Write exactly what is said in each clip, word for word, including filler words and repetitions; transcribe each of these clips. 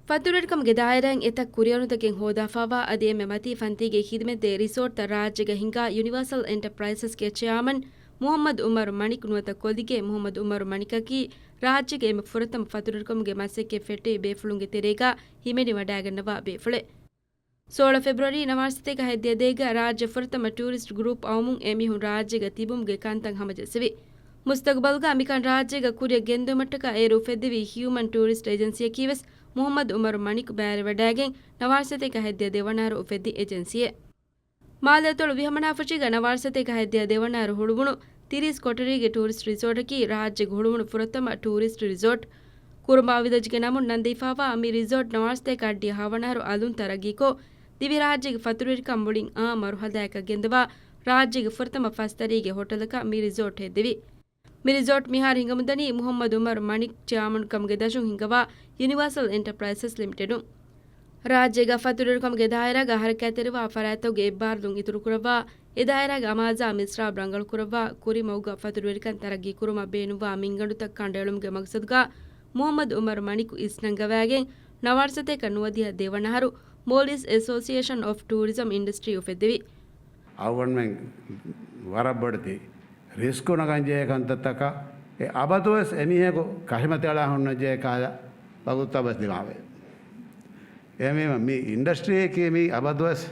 ފަތުރުވެރިކަމުގެ ދާއިރާއިން އެތައް ކުރިއެރުންތަކެއް ހޯދާފާވާ އަދި އެންމެ މަތީ ފަންތީގެ ޚިދުމަތްދޭ ރިސޯޓްތައް ރާއްޖޭގަ ހިންގާ ޔުނިވާސަލް އެންޓަޕްރައިސަސްގެ ޗެއާމަން މުޙައްމަދު ޢުމަރު މަނިކު ނުވަތަ ކޮލިގޭ މުޙައްމަދު ޢުމަރު މަނިކަކީ ރާއްޖޭގެ އެންމެ ފުރަތަމަ ފަތުރުވެރިކަމުގެ މަސައްކަތް ފެއްޓި ބޭފުޅުންގެ ތެރޭގަ ހިމެނިވަޑައިގަންނަވާ ބޭފުޅެއް. ސޯޅަ ފެބްރުއަރީ ނަވާރަ ސަތޭކަ ހަތްދިހަ ދޭއްގަ ރާއްޖެ ފުރަތަމަ ޓޫރިސްޓް ގްރޫޕް އައުމުން އެމީހުން ރާއްޖޭގަ ތިބުމުގެ ކަންތައް ހަމަޖެއްސެވި. މުސްތަގުބަލުގަ މިކަން ރާއްޖޭގަ ކުރިއަށް ގެންދިއުމަށްޓަކާ އޭރު އުފެއްދެވި ހިއުމަން ޓޫރިސްޓް އެޖެންސީއަކީވެސް މުޙައްމަދު ޢުމަރު މަނިކު ބައިވެރިވަޑައިގެން ނަވާރަ ސަތޭކަ ހަތްދިހަ ދެވަނަ އަހަރު އުފެއްދި އެޖެންސީއެއް. މާލެއަތޮޅު ވިހަމަނާފުށީގަ ނަވާރަ ސަތޭކަ ހަތްދިހަ ދެވަނަ އަހަރު ހުޅުވުނު ތިރީސް ކޮޓަރީގެ ޓޫރިސްޓް ރިސޯޓަކީ ރާއްޖޭގަ ހުޅުވުނު ފުރަތަމަ ޓޫރިސްޓް ރިސޯޓް. ކުރުމާ ވިލެޖްގެ ނަމުން ނަންދެވިފާވާ މި ރިސޯޓް ނަވާރަ ސަތޭކަ އަށްޑިހަ ހަވަނަ އަހަރު އަލުން ތަރައްގީކޮށް، ދިވެހިރާއްޖޭގެ ފަތުރުވެރިކަން މުޅިން އާ މަރުހަލާއަކަށް ގެންދަވާ ރާއްޖޭގެ ފުރަތަމަ ފަސް ތަރީގެ ހޮޓަލަކަށް މި ރިސޯޓް ހެއްދެވި. މި ރިސޯޓް މިހާރު ހިނގަމުންދަނީ މުޙައްމަދު ޢުމަރު މަނިކް ޗެއާމަންކަމުގެ ދަށުން ހިންގަވާ ޔުނިވާސަލް އެންޓަޕްރައިސަސް ލިމިޓެޑުން. ރާއްޖޭގަ ފަތުރުވެރިކަމުގެ ދާއިރާގަ ހަރަކާތްތެރިވާ ފަރާތްތަކުގެ އެއްބާރުލުން އިތުރުކުރައްވާ، އެ ދާއިރާގެ އަމާޒާ މިސްރާބް ރަނގަޅުކުރައްވާ، ކުރިމަގުގަ ފަތުރުވެރިކަން ތަރައްގީކުރުމަށް ބޭނުންވާ މިންގަނޑުތައް ކަނޑައެޅުމުގެ މަގްސަދުގަ މުޙައްމަދު ޢުމަރު މަނިކު އިސްނަންގަވާގެން ނަވާރަ ސަތޭކަ ނުވަދިހަ ދެވަނަ އަހަރު މޯލްޑިވްސް އެސޯސިއޭޝަން އޮފް ޓޫރިޒަމް އިންޑަސްޓްރީ އުފެއްދެވި. އަޅުގަނޑުމެން ވަރަށް ބޮޑެތި ރިސްކު ނަގަންޖެހޭ ކަންތައްތަކަށް އެ އަބަދުވެސް އެމީހަކު ކަށިމަތި އަޅާ ހުންނަންޖެހޭ ކަހަލަ ވަގުތުތައް ވެސް ދިމާވޭ. އެހެންވީމަ މި އިންޑަސްޓްރީއަކީ މީ އަބަދުވެސް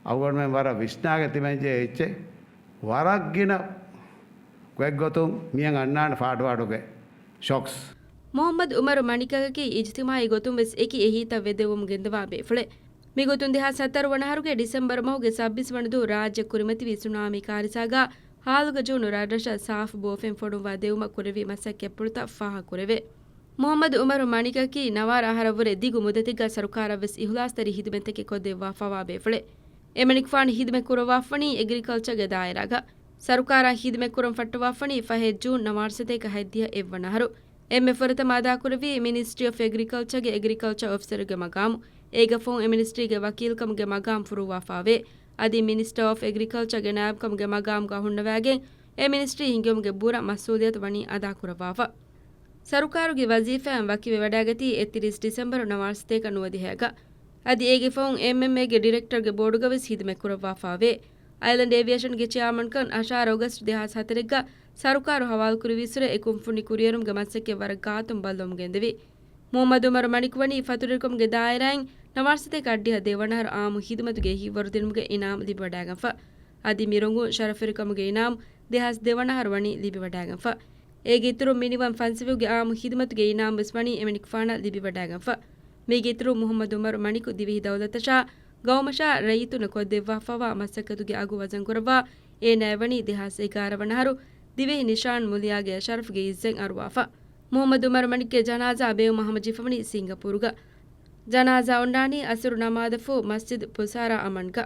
އަޅުގަނޑުމެން ވަރަށް ވިސްނާގެ ތިބެންޖެހޭ އެއްޗެއް. ވަރަށް ގިނަ ގޮތްގޮތުން މިއަށް އަންނާނެ ފާޑުފާޑުގެ ޝޮކްސް. މުޙައްމަދު ޢުމަރު މަނިކަކަކީ އިޖްތިމާޢީ ގޮތުން ވެސް އެކި އެހީތައް ވެދެވުމުން ގެންދަވާ ބޭފުޅެއް. މިގޮތުން ދެހާސް ހަތަރު ވަނަ އަހަރުގެ ޑިސެމްބަރު މަހުގެ ސައްބީސް ވަނަ ދުވަހު ރާއްޖެ ކުރިމަތިވި ސުނާމީ ކާރިސާގަ ހާލުގަ ޖޫނު ރަށްރަށަށް ސާފު ބޯފެން ފޮނުއްވާ ދެވުމަށް ކުރެއްވި މަސައްކަތްޕުޅުތައް ފާހަގަކުރެވޭ. މުޙައްމަދު ޢުމަރު މަނިކަކީ ނަވާރަ އަހަރަށްވުރެ ދިގު މުއްދަތެއްގަ ސަރުކާރަށްވެސް އިޚްލާޞްތެރި ޚިދުމަތްތަކެއް ކޮށްދެއްވާފާވާ ބޭފުޅެއް. އެމަނިކުފާނު ޚިދުމަތް ކުރައްވާފަނީ އެގްރިކަލްޗަރގެ ދާއިރާގަ. ސަރުކާރާ ޚިދުމަތް ކުރަން ފައްޓަވާފަނީ ފަހެ ޖޫން ނަވާރަ ސަތޭކަ ހަތްދިހަ އެއްވަނަ އަހަރު. އެންމެ ފުރަތަމަ އަދާކުރެއްވީ މިނިސްޓްރީ އޮފް އެގްރިކަލްޗަރގެ އެގްރިކަލްޗަރ އޮފިސަރގެ މަގާމު. އޭގެ ފަހުން އެ މިނިސްޓްރީގެ ވަކީލްކަމުގެ މަގާމް ފުރުއްވާފާވޭ. އަދި މިނިސްޓަރ އޮފް އެގްރިކަލްޗަރގެ ނާއިބްކަމުގެ މަގާމްގަ ހުންނަވާގެން އެ މިނިސްޓްރީ ހިންގެވުމުގެ ބުރަ މަސްއޫލިއްޔަތު ވަނީ އަދާކުރައްވާފަ. ސަރުކާރުގެ ވަޒީފާއިން ވަކިވެވަޑައިގަތީ އެއްތިރީސް ޑިސެމްބަރު ނަވާރަ ސަތޭކަ ނުވަދިހައިގަ. އަދި އޭގެ ފަހުން އެމްއެމްއޭގެ ޑިރެކްޓަރގެ ބޯޑުގަވެސް ޚިދުމަތް ކުރައްވާފާވޭ. އައިލެންޑް އޭވިއޭޝަންގެ ޗެއާމަންކަން އަށާރަ އޮގަސްޓް ދެހާސް ހަތަރެއްގަ ސަރުކާރު ހަވާލުކުރެއްވީއްސުރެ އެ ކުންފުނި ކުރިއެރުމުގެ މަސައްކަތް ވަރަށް ގާތުން ބައްލަވަމުން ގެންދެވި. މުޙައްމަދު ޢުމަރު މަނިކު ވަނީ ފަތުރުވެރިކަމުގެ ދާއިރާއިން ނަވާރަ ސަތޭކަ އަށްޑިހަ ދެވަނަ އަހަރު އާއްމު ޚިދުމަތުގެ އެހީވަރުދިނުމުގެ އިނާމް ލިބިވަޑައިގަންފަ. އަދި މި ރޮނގުން ޝަރަފުވެރިކަމުގެ އިނާމް ދެހާސް ދެވަނަ އަހަރު ވަނީ ލިބިވަޑައިގަންފަ. އޭގެ އިތުރުން މިނިވަން ފަންސަވީހުގެ އާއްމު ޚިދުމަތުގެ އިނާމް ވެސް ވަނީ އެމަނިކުފާނަށް ލިބިވަޑައިގަންފަ. މީގެ އިތުރުން މުޙައްމަދު ޢުމަރު މަނިކު ދިވެހި ދައުލަތަށާ ގައުމަށާ ރައްޔިތުންނަށް ކޮށްދެއްވާފާވާ މަސައްކަތުގެ އަގު ވަޒަންކުރައްވާ އޭނާއަށް ވަނީ ދެހާސް އެގާރަ ވަނަ އަހަރު ދިވެހި ނިޝާން މުލިޔާގެ ޝަރަފުގެ އިއްޒަތް އަރުވާފަ. މުޙައްމަދު ޢުމަރު މަނިކުގެ ޖަނާޒާ ބޭއްވުމަށް ހަމަޖެހިފަވަނީ ސިންގަޕޫރުގަ. ޖަނާޒާ އޮންނާނީ އަސަރު ނަމާދަށްފަހު މަސްޖިދު ޕުސާރާ އަމަންގަ.